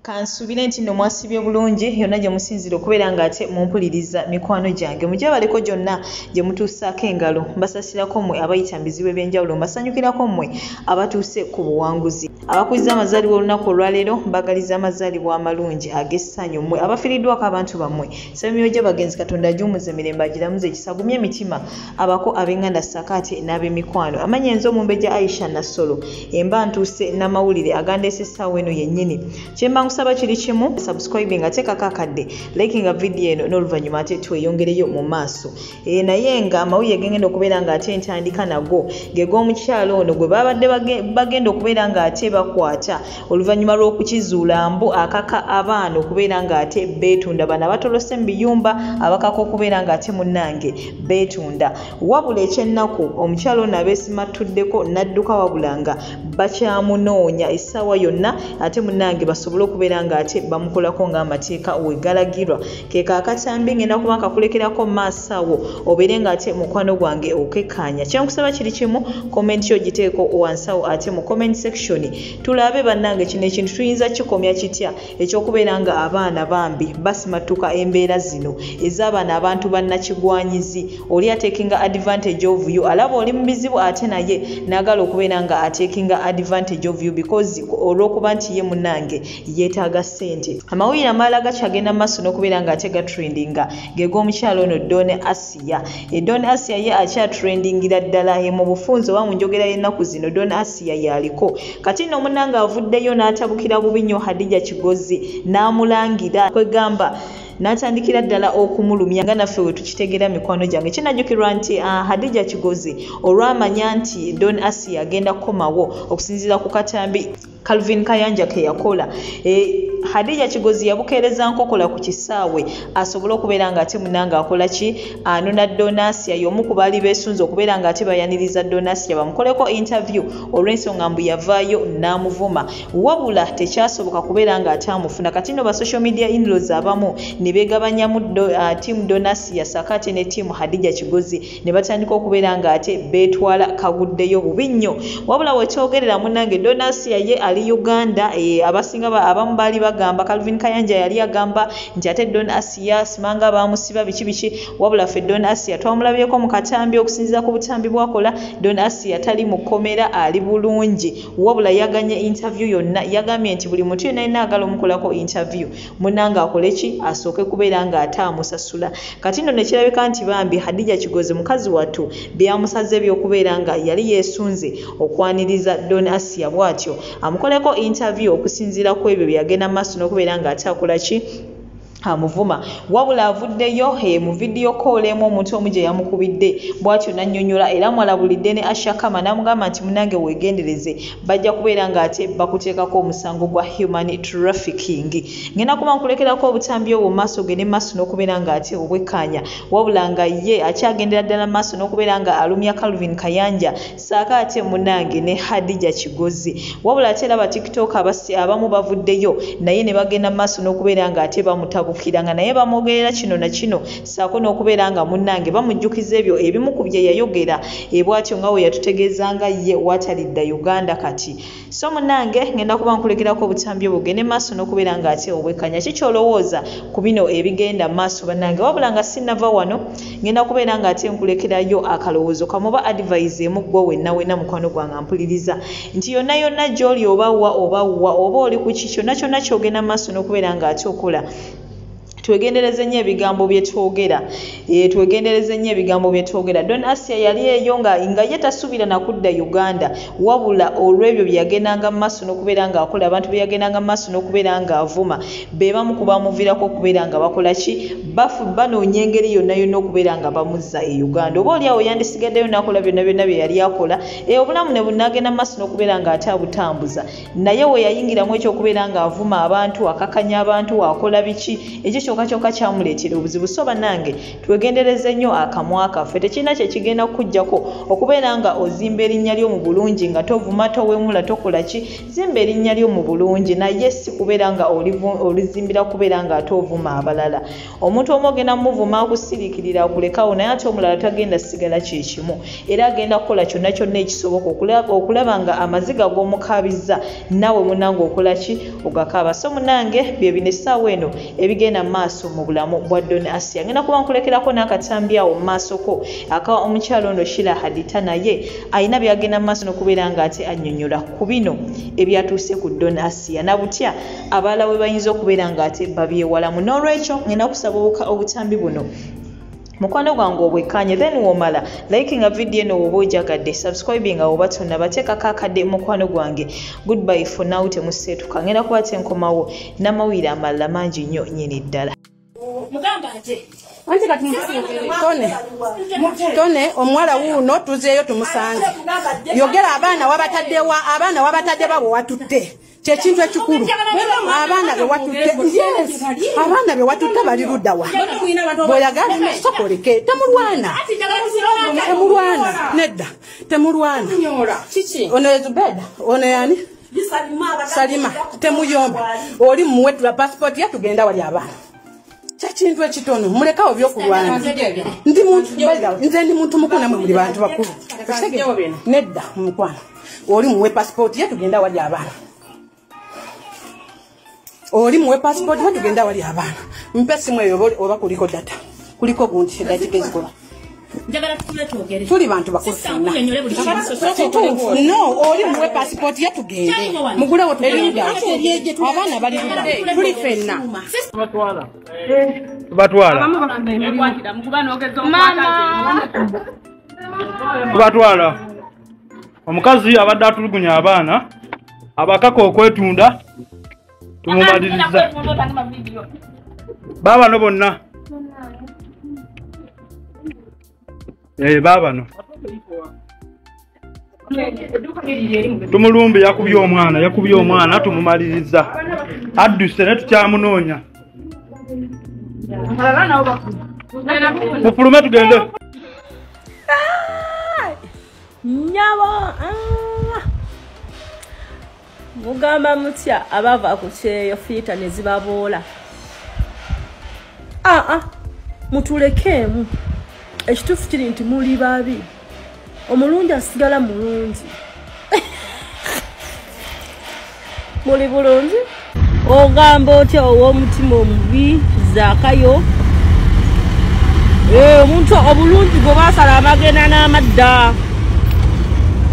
Kansubire nti nno mwasibye bulungi yonna gye musinzira okubeera ng'ate mumpuliriza mikwano gyange mugy'abaleko gyonna gye mutuusaako engalo mbasasirako mmwe abayita mu bizibu eby'enjawulo mbasanyukirako mmwe abatuuse ku buwanguzi abakuzza amazaalibwa olunaku olwaleero mbagaliza amazaalibwa amalungi ag'essanyu mmwe abafiiriddwako abantu bammwe nsaba emyoyo gy'abagenzi Katonda agiwummuze emirembe agiramuze ekisa agumye emitima abako ab'enganda ssaako ate n'ab'emikwano amannya nze Omumbejja Aisha Nassolo emba ntuuse n'amawulire agandeese essaawa eno yennyini kyemba nkusaba kiri kimu subscribing ateekako akadde likinga vidiyo eno n'oluvannyuma ate tweyongereyo mu maaso. Naye nga amawulire gengenda okubeera ng'ate ntandika nago ge g'omukyalo ono gwe babadde bagenda okubeera ng'ate bakwata oluvannyuma lw'okukizuula mbu akaka abaana okubeera ng'ate beetunda bano abatolose mu biyumba abakaka okubeera ng'ate munnange beetunda wabula ekyennaku omukyalo ono abeesimattuddeko n'adduka wabula nga bakyamunoonya essaawa yonna ate munnange basobole okubeera ng'ate bamukolako ng'amateeka we galagirwa ke kaakatambi ngenda kuba nkakulekerako mu maaso awo obeere ng'ate mukwano gwange okekkaanya kyenkusaba kiri kimu comment yo giteeko wansi awo ate mu comment section tulabe bannange kino ekintu tuyinza kikomya kitya ekyokubeera nga abaana bambi basimattuka embeera zino ez'abaana abantu bannakigwanyizi oli atekinga advantage of you alaba oli mu bizibu ate naye n'agala okubeera nga atekinga advantage of you because olw'okuba nti ye munnange yeetaaga ssente. Amawulire amalala gakyagenda mu maaso n'okubeera ng'ate gatrendinga ge g'omukyalo ono Don Asia. Don Asia ye akyatrendingira ddala mu bufunze oba mu njogera y'ennaku zino Don Asia y'aliko. Kati nno munnange avuddeyo n'atabukira bubi nnyo Hadija Kigozi n'amulangira kwegamba n'atandikira ddala okumulumya nga naffe we tukitegeera mikwano gyange. Kinajjukirwa nti Hadija Kigozi olwamanya nti Don Asia agenda kukomawo okusinziira ku katambi Calvin Kayanja ke yakola Hadija Kigozi yabukeereza nkokola ku kisaawe asobole okubeera ng'ate munnange akola ki anona Don Asia y'omu ku baali beesunze okubeera ng'ate bayaniriza Don Asia bamukoleko interview olw'ensonga mbu yavaayo n'amuvuma wabula tekyasoboka kubeera ng'ate amufuna. Kati nno ba social media in-laws abamu ne beegabanyamu team Don Asia ssaako ate ne team Hadija Kigozi ne batandika okubeera ng'ate beetwala kaguddeyo bubi nnyo. Wabula we kyogerera munnange Don Asia ye ali Uganda abasinga abamu baali bagamba Calvin Kayanja yali agamba nti ate Don Asia simanga baamusiba biki biki wabula ffe Don Asia twamulabyeko mu katambi okusinziira ku butambi bw'akola Don Asia tali mu kkomera ali bulungi wabula yaganye interview yonna yagambye nti buli muntu yenna yenna agala omukolako interview munnange akole ki asooke kubeera ng'ate amusasula. Kati nno ne kirabika nti bambi Hadija Kigozi mukazi wattu byamusaze eby'okubeera nga yali yeesunze okwaniriza Don Asia bw'atyo amukoleko interview okusinziira ku ebyo bye yagenda mu maaso n'okubeera ng'ate akola ki amuvuma wabula avuddeyo mu video call emu omuntu omu gye yamukubidde bw'atyo n'annyonnyola era mwalabulidde ne Asha Kama n'amugamba nti munnange weegendereze bajja kubeera ng'ate bakuteekako omusango gwa human trafficking. Ngenda kuba nkulekerako obutambi obwo mu maaso gende mu maaso n'okubeera ng'ate obwekkaanya wabula nga ye akyagendera ddala mu maaso n'okubeera nga alumya Calvin Kayanja ssaako ate munnange ne Hadija Kigozi. Wabula ate era ba TikTok abamu bavuddeyo naye ne bagenda mu maaso n'okubeera ng'ate bamutabuka nga naye bamwogerera kino na kino ssaako n'okubeera nga munnange bamujjukiza ebyo ebimu ku bye yayogera bw'atyo nga we yatutegeezanga ye waatalidda Uganda kati. So munnange ngenda kuba nkulekerako obutambi obwo gende maaso n'okubeera ng'ate obwekkanya ki ky'olowooza ku bino ebigenda mu maaso bannange wabula nga sinnava wano ngenda kubeera ng'ate nkulekerayo akalowoozo kamuba advice emu ggwe wenna wenna mukwano gwange ampuliriza nti yonna yonna gy'oli oba wa oba wa oba oli ku ki kyonna kyonna ky'ogenda mu maaso n'okubeera ng'ate okola twegendereze nnyo ebigambo bye twogera twegendereze nnyo ebigambo bye twogera. Don Asia yali eyo nga ye tasuubira na kudda Uganda wabula olw'ebyo bye yagendanga mu maaso n'okubeera ng'akola abantu bye yagendanga mu maaso n'okubeera ng'avuma be bamu ku bamuviirako okubeera nga bakola ki banoonya engeri yonna yonna okubeera nga bamuzza e Uganda oba oli awo yandisigaddeyo n'akola byonna byonna bye yali akola obulamu ne n'agenda mu maaso n'okubeera ng'ate abutambuza naye we yayingiramu ekyokubeera ng'avuma abantu akakanya abantu akola biki ekyo kyokka kyokka kyamuleetera obuzibu. So bannange twegendereze nnyo akamwa kaffe, tekirina kye kigenda kukuggyako okubeera nga ozimba erinnya lyo mu bulungi, nga tovuma, towemula, tokola ki, zimba erinnya lyo mu bulungi, naye si kubeera nga olizimbira kubeera nga ate ovuma abalala. Omuntu omu ogenda muvuma akusiriikirira akulekawo, naye ate omulala tagenda sigala kye kimu, era agenda kukola kyonna kyonna ekisoboka okulaba nga amaziga g'omukaabizza naawe munnange okola ki, ogakaaba. So munnange bye bino essaawa eno ebigenda mu maaso mu bulamu bwa Don Asiya. Ngenda kuba nkulekerako n'akatambi awo mu maasoko aka omukyala ono Sheila Hadita, naye alina byagenda mu maaso n'okubeera ng'ate annyonnyola ku bino ebyatuuse ku Don Asiya na butya abalala bwe bayinza okubeera ng'ate babyewalamu. N'olwekyo ngenda kusaba obutambi buno mukwano gwange obwekkaanye, then womala likinga video eno woba ojagadde, subscribinga oba tonnaba, teekako akadde mukwano gwange. Goodbye for now, temuseetuka, ngenda kuba tenkomawo n'amawulire amalala mangi nnyo nnyini ddala. Anti kati tone omuwala wuuno tuzeeyo tumusanze. Yogera abaana wabataddewa, abaana wabatadde babo watutte, kyekintu ekikulu. Abaana be watutte, yes, abaana be watutte bali luddawa? Bw'oyagala sokoleke, temulwana, temulwana, nedda temulwana. Ono Zubeda, ono yani Salima, temuyomba. Oli muwe tula passport ya tugenda wali abaana. Kyekintu ekitono, mulekawo byokulwana. Ndi muntu, nze ndi muntu mukulu, namwe muli bantu bakulu. Nedda mukwano, oli muwe passport ye tugenda wali abaana. Oli muwe passport ye tugenda wali abaana. Mpe simu eyo oba kuliko data, kuliko gundi eddakiika ezikola. Tuli bantu bakulu ffenna. No, oli muwe passport ye tugende, mugulewo tugende. Abaana bali ludda, tuli ffenna. Tubatwala. Tubatwala. Omukazi abadde atulugunya abaana abakaka okwetunda tumumaliriza. Baabano bonna. Baabano. Tumulumbe yakubye omwana, yakubye omwana tumumaliriza. Adduse ne tukyamunoonya. Mufulume tugende. Nyabo mugamba mutya abava ku kyeyo fiita ne zibaboola. Mutulekeemu. Ekituufu kiri nti muli babi, omulungi asigala mulungi. Muli bulungi. Ogamba otya ow'omutima omubi zaakayo? Omuntu obulungi gwe baasala amagena n'amadda,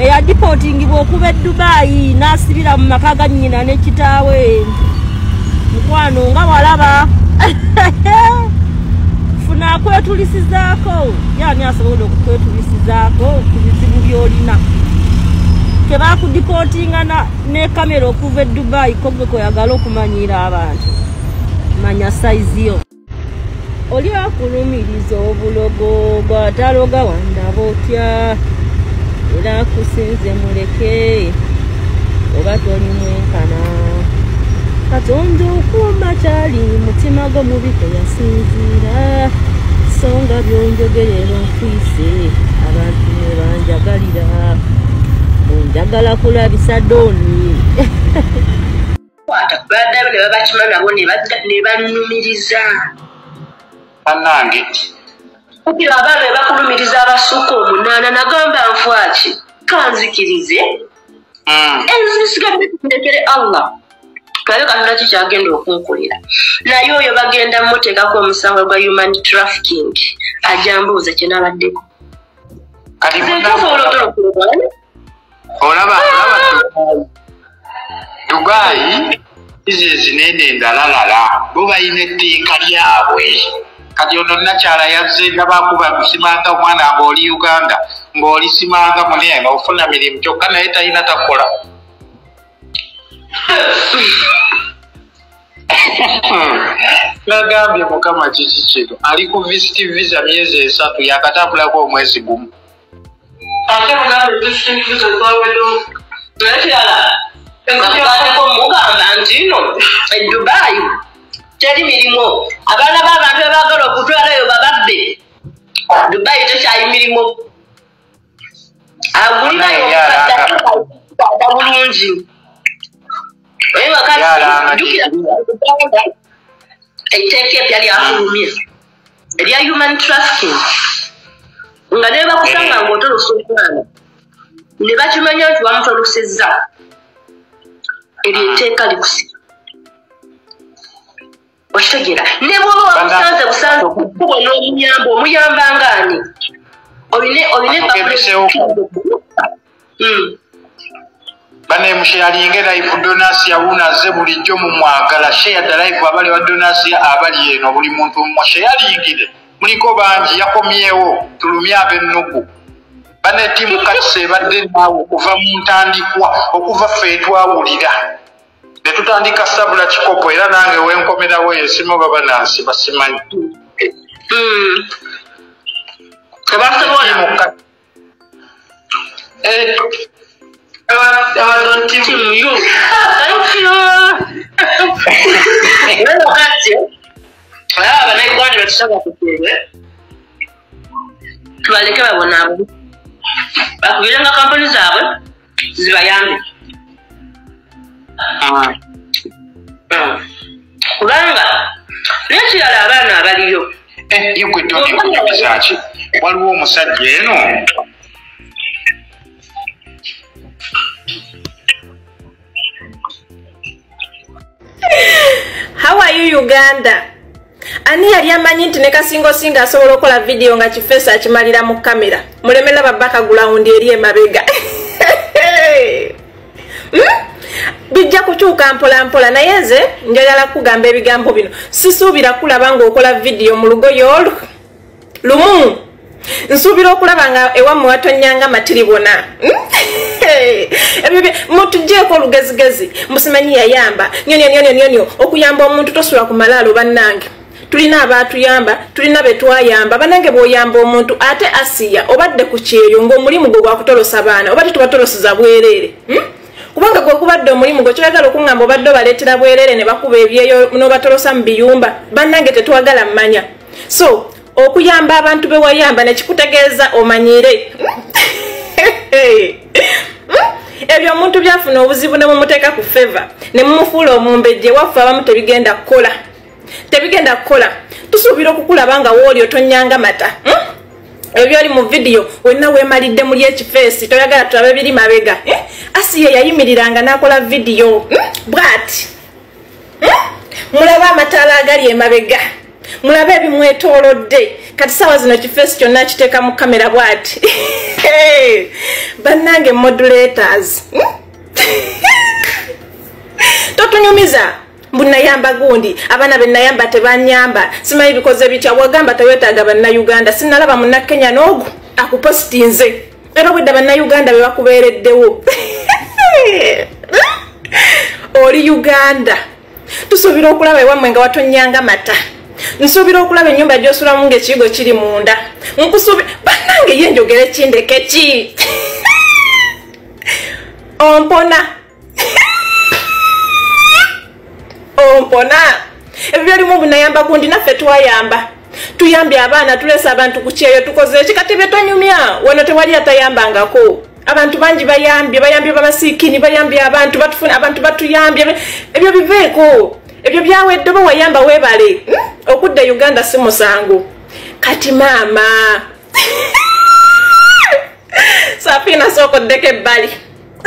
eyadipootingibwa okuva e Dubai n'asibira mu maka ga nnyina ne kitaawe. Mukwano nga walaba funa akwetulisizaako, yani asobola okukwetulisizaako ku bizibu by'olina. Tebakudipootinga ne kamera okuva e Dubai, ko gwe koyagala okumanyiira abantu. Manya sayizi yo. Oli akulumiriza obulogo gw'ataloga wandaba otya, era akusinze muleke oba toli mwenkana. Katonda okuuma kyali mutima gwo mubi kwe yasinziira, so nga byonjogerera nfuyise abantu ne banjagalira, bunjagala kulabisa Doni. Baddayo ne babakima nabo ne bannumiriza. Bannange kugira abaana be bakulumiriza abasukka 8, nagamba nfwaki kanzikirize enzisigadde tundekere Allah tulabe Katonda ki kyagenda okunkolera. Naye oyo bagenda mmuteekako omusango gwa human trafficking, ajja mbuuza kye nabaddeko. Kati Olaba olaba Dubai izi ezinene endalalala bo balina etteeka lyabwe. Kati ono nakyala yazze nabakuba kusimanga omwana ng'oli Uganda ng'oli simanga munene ofuna mirimu kyokka naye talina takola. Nagambye Mukama kiki kino, ali ku visit visa myezi 3 yakatambulako omwezi gumu. Ate mugambe visit visa zawedde naye kirala mugamba nti no e Dubai Teri mirimu. Abaana b'abantu abaagala okutwalayo bababbe. Dubai tekyali mirimu. Agulirayo omukadde bulungi. Naye nga kati jjukira etteeka epya lyafulumye erya human trafficking, nga ne bakusanga ng'otolosa omwana ne bakimanya nti bamutolosezza, eryo etteeka likusiba. Okitegeera? Ne bw'oba wamusanze busanze ku kkubo n'omuyamba, omuyamba ng'ani? Olina empapula. Bane musharinge live Donasia wunaze bulijjo mumwagala share the live abali wa Donasia abali eno buli muntu musharingire muliko bangi yakomyewo tulumya abennugu. Bane timu katse badde naawe okuva mu ntandikwa okuva ffe twawulira ne tutandika sabula kikopo era nange wenkomerawo ensimu baba nansi basimanyi. Tebasobola. Team you. Thank you. Bannayuganda betusaba kuteebe tubaleke babonaabone, bakubirenga kampuni zaabwe zibayambe, kubanga n'ekirala abaana abaliyo. Ye gwe Tony nkunyumiza ki? Waliwo omusajja eno How are you Uganda? Ani yali amanyi nti ne Kasingo Singa asobola okukola vidiyo nga kifeesi akimalira mu kamera. Mulemera babaka gulawundi eri emabega. Bijja kukyuka mpola mpola, naye nze njagala kugamba ebigambo bino. Sisuubira kulaba ng'okola vidiyo mu lugoye olwo lumu. Nsuubira okulaba nga ewammwe watonnyanga matiribona. Ebyo mutuggyeeko olugezigezi, musimanyi yayamba nyonyo okuyamba omuntu tosula ku malaalo. Bannange tulina abaatuyamba, tulina be twayamba. Bannange bw'oyamba omuntu ate Asiya obadde ku kyeyo ng'omulimu gwo gwakutolosa baana, oba tetubatoloseza bwereere. Kubanga gwe gubadde omulimu gwo, kyoyagala okuŋŋamba obadde obaleetera bwereere ne bakuba ebyeyo n'obatolosa mu biyumba. Bannange tetwagala mmanya. So okuyamba abantu be wayamba ne kikutegeeza omanyire. Ebyo omuntu byafuna obuzibu ne mumuteeka ku favor ne mumufuula omumbejje. Waffe abamu tebigenda kukola, tebigenda kukola. Tusuubira okukulaba nga wooli otonnyanga mata. Ebyo oli mu vidiyo wenna weemalidde muli ekifeesi, toyagala tulabe biri mabega. Asiya yayimiriranga n'akola vidiyo bw'ati. Mulabe amataala agali emabega, mulabe ebimwetoolodde. Kati saawa zino kifeesi kyonna akiteeka mu kamera bw'ati. Bannange modulators, totunyumiza mbu nayamba gundi, abaana be nayamba tebanyamba, simanyi bikoze bitya. Wagamba teweetaaga bannayuganda. Sinnalaba munnakenya n'ogu akupositinze, era obwedda bannayuganda be bakubeereddewo. Oli Uganda, tusuubira okulaba ewammwe nga watonnyanga mata. Nsuubira okulaba ennyumba gy'osulamu ng'ekiyigo kiri munda. Nkusuubira bannange ye njogere kindeke ki? Ompona ompona. Ebyo byalimu bunayamba gundi, naffe twayamba, tuyambye abaana, tulesa abantu ku kyeyo, tukoze eki. Kati byetonyumya wano tewali atayambangako. Abantu bangi bayambye, bayambye bamasiikini, bayambye abantu batufuna, abantu batuyambye. Ebyo biveeko, ebyo byawedde. Oba wayamba weebale. Okudda Uganda si musango. Kati maama Safina sooka oddeko ebbali,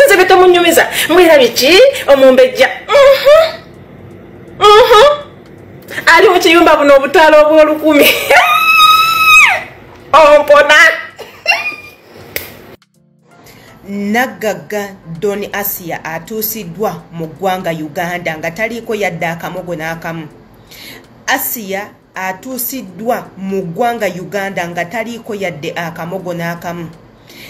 nze byetemunyumiza mwera biki omumbejja ali mu kiyumba buno obutaala obw'olukumi. Ompona. Naggagga Don Asiya atuusiddwa mu ggwanga Uganda nga taliiko yadde akamogo n'akamu. Asiya atuusiddwa mu ggwanga Uganda nga taliiko yadde akamogo n'akamu.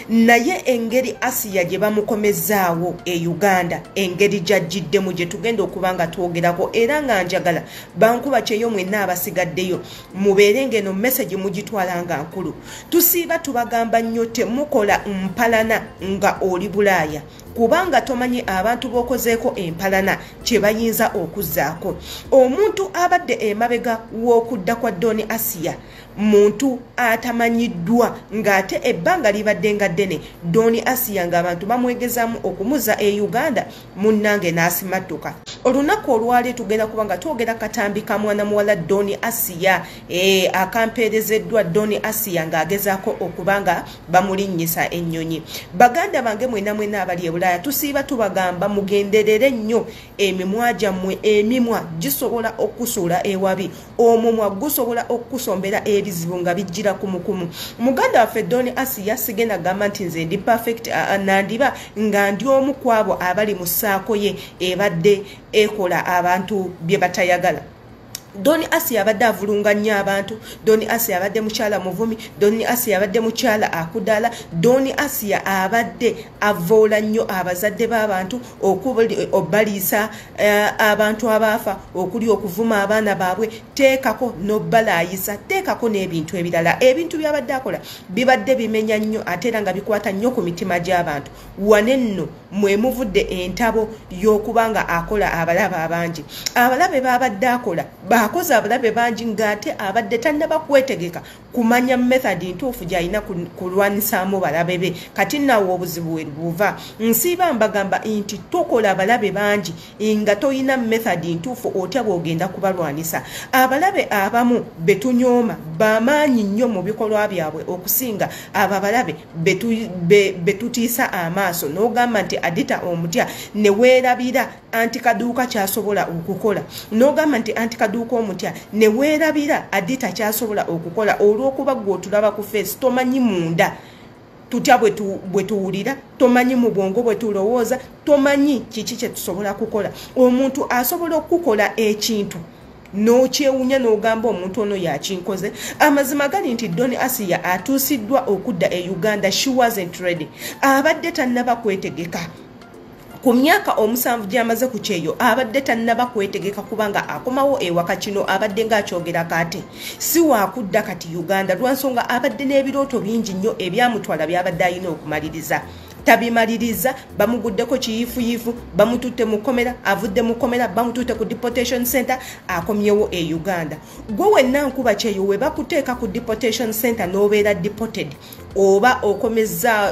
Naye engeri Asiya gye bamukomezaawo e Uganda, engeri gy'ajjiddemu gye tugenda okuba nga twogerako, era nga njagala bankuba kyeyo mwenna abasigaddeyo mubeere ng'eno message mugitwala nga nkulu. Tusiiba tubagamba nnyo temukola mpalana nga oli Bulaaya. kubanga tomanyi abantu b'okozeeko empalana kye bayinza okuzzaako. Omuntu abadde emabega w'okudda kwa Don Asiya muntu atamanyiddwa, ng'ate ebbanga libadde nga ddene Don Asiya ng'abantu bamwegezaamu okumuza e Uganda, munnange n'asimattuka. Olunaku olwaleero tugenda kuba nga twogera katambi ka mwana muwala Don Asiya akampeerezeddwa Don Asiya ng'agezaako okuba nga bamulinnyisa ennyonyi. Baganda bange mwena mwena abali e Bulaaya, tusiiba tubagamba mugenderere nnyo emimwa gyammwe. Emimwa gisobola okusuula ewabi, omumwa gusobola okukusombera ebizibu nga bijjira kumukumu. Muganda waffe Don Asiya sigenda gamba nti nze ndi perfect, nandiba nga ndi omu ku abo abali mu ssaako ye ebadde ekola abantu bye batayagala. Don Asiya abadde avulunga nnyo abantu. Don Asiya abadde mukyala muvumi. Don Asiya abadde mukyala akudala. Don Asiya abadde avoola nnyo abazadde b'abantu, okubaliisa abantu abaafa, okuli okuvuma abaana baabwe, teekako n'obbalaayisa, teekako n'ebintu ebirala. Ebintu by'abadde akola bibadde bimenya nnyo ate era nga bikwata nnyo ku mitima gy'abantu. Wane nno mwe muvudde entabo y'okuba nga akola abalabe abangi. Abalabe b'abadde akola bakoze abalabe bangi, ng'ate abadde tannaba kwetegeka kumanya method ntuufu gy'alina kulwanisaamu balabe be. Kati naawe obuzibu we buva. Nsiiba mbagamba nti tokola abalabe bangi nga toyina method ntuufu otya bw'ogenda kubalwanisa. Abalabe abamu betunyooma bamaanyi nnyo mu bikolwa byabwe okusinga abo abalabe betutiisa amaaso, n'ogamba nti Adita omutya ne weerabira anti kaduuka kyasobola okukola, n'ogamba nti anti kaduuka omutya ne weerabira Adita kyasobola okukola. Olw'okuba gwe otulaba ku feesi, tomanyi munda tutya bwe tuwulira, tomanyi mu bwongo bwe tulowooza, tomanyi kiki kye tusobola kukola. Omuntu asobola okukola ekintu n'okyewunya n'ogamba omuntu ono yakinkoze. Amazima gali nti Don Asiya atuusiddwa okudda e Uganda, she wasn't ready, abadde tannaba kwetegeka. Ku myaka 7 gy'amaze ku kyeyo abadde tannaba kwetegeka kubanga akomawo ewaka. Kino abadde ng'akyogera kaate si waakudda kati Uganda, lwansonga abadde n'ebirooto bingi nnyo ebyamutwala by'abadde alina okumaliriza, tabimaliriza. Bamuguddeko kiyiifuyiifu, bamututte mu kkomera, avudde mu kkomera, bamututte ku deportation center, akomyewo e Uganda. Gwe wenna nkuba kyeyo, we bakuteeka ku deportation center n'obeera deported, oba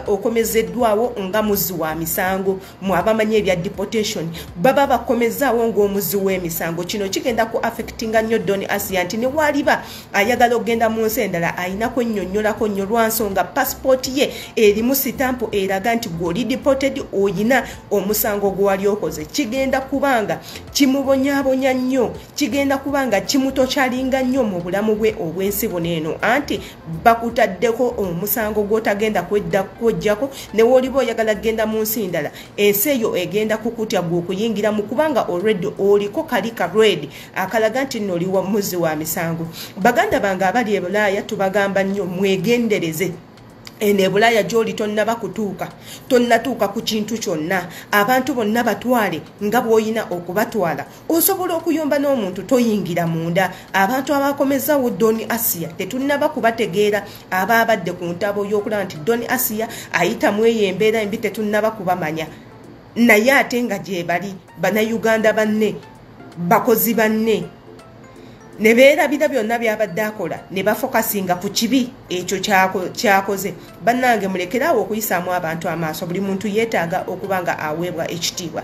okomezeddwawo nga muzzi wa misango. Mwe abamanyi ebya deportation, baba bakomezaawo ng'omuzzi w'emisango. Kino kigenda ku affectinga nnyo Don Asiya, nti ne waliba ayagala okugenda mu nsi endala ayina kwennyonnyolako nnyo, lwansonga passport ye erimu sitampu eraga nti gw'oli deported, oyina omusango gwewali okoze. Kigenda kubanga kimubonyaabonya nnyo, kigenda kubanga kimutokyalinga nnyo mu bulamu bwe obw'ensi buno eno, anti bakutaddeko omusango gw'otagenda kwejjako. Ne w'oliba oyagala kugenda mu nsi ndala, ensi eyo egenda kukutya gwe okuyingiramu, kubanga already oliko kali ka red akalaga nti nno oli muzzi wa misango. Baganda bange abali e Bulaaya, tubagamba nnyo mwegendereze. Eno e Bulaaya gy'oli tonnaba kutuuka, tonnatuuka ku kintu kyonna. Abantu bonna batwale nga bw'olina okubatwala. Osobola okuyomba n'omuntu, toyingira munda. Abantu abakomezaawo Don Asiya tetunnaba kubategeera, abaabadde ku ntabo y'okulaba nti Don Asiya ayitamu eyo embeera embi tetunnaba kubamanya, naye ate nga gye bali Bannayuganda banne, bakozi banne, ne beerabira byonna by'abadde akola ne bafokasinga ku kibi ekyo kyakoze. Bannange, mulekeraawo okuyisaamu abantu amaaso. Buli muntu yeetaaga okuba nga aweebwa ekitiibwa.